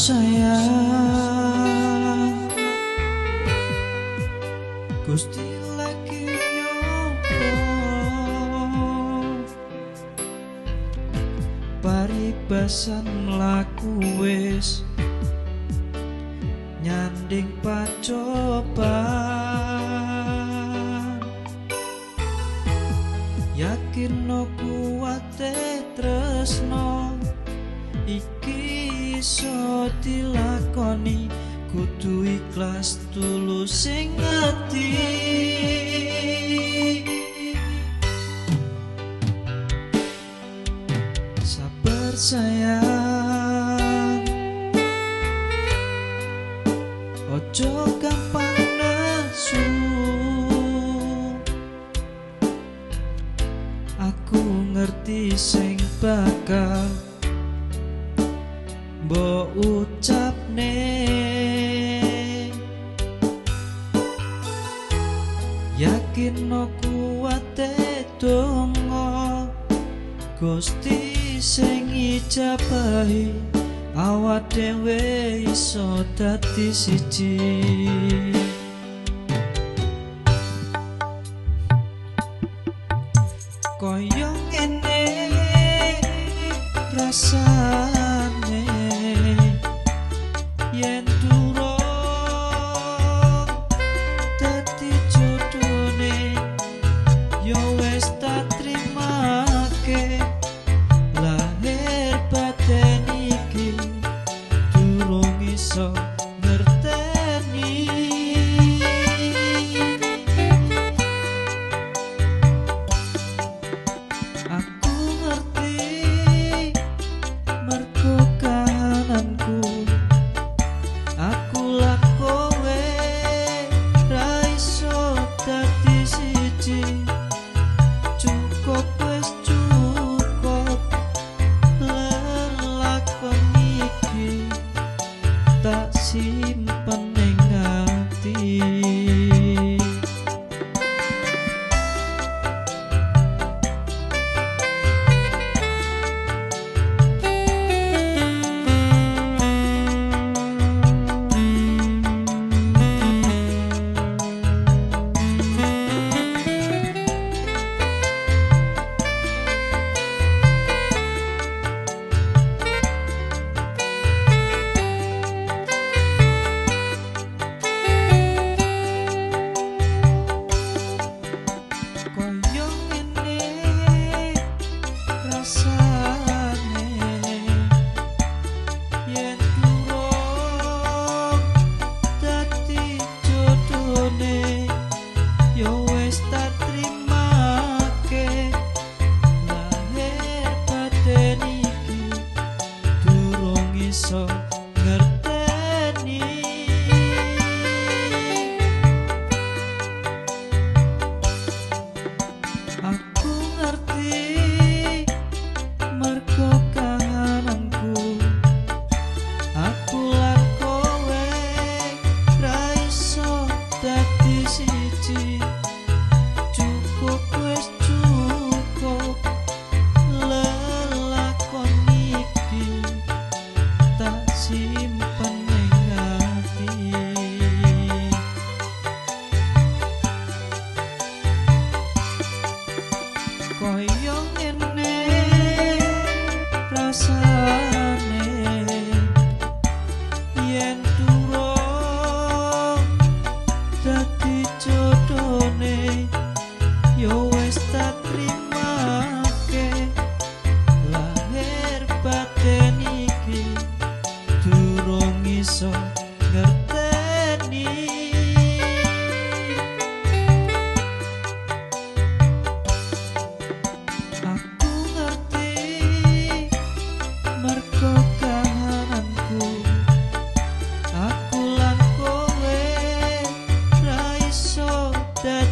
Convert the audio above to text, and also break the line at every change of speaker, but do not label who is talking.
Sayang Gusti lagi nyoba paribasan mlaku wis nyanding pacoban, yakin no kuwate tresno iki iso dilakoni, kudu ikhlas tulus sing ati. Sabar sayang, ojo gampang nesu, aku ngerti sing bakal mbok ucapne. Yakin no kuwate donga Gusti sing ijabahi, awak dhewe iso dadi siji. Koyo ngene rasane yen durung dadi jodone, yo wis tak trimake lahir batin iki durung iso ngerteni. Aku ngerti mergo kahananku, aku lan kowe ra iso dadi siji. Cukup wis cukup lelakon iki tak simpen ning ati. Koyo ngene rasane yen durung dadi jodone, yo wis tak trimake lahir batin iki durung iso ngerteni. Aku ngerti mergo kahananku, aku lan kowe ra iso dadi siji. Cukup wis cukup lelakon iki tak simpen ning ati. Koyo ngene rasane yen durung dadi jodone, yo wis tak trimake lahir batin iki durung iso ngerteni. Aku ngerti mergo kahananku, aku lan kowe ra iso dadi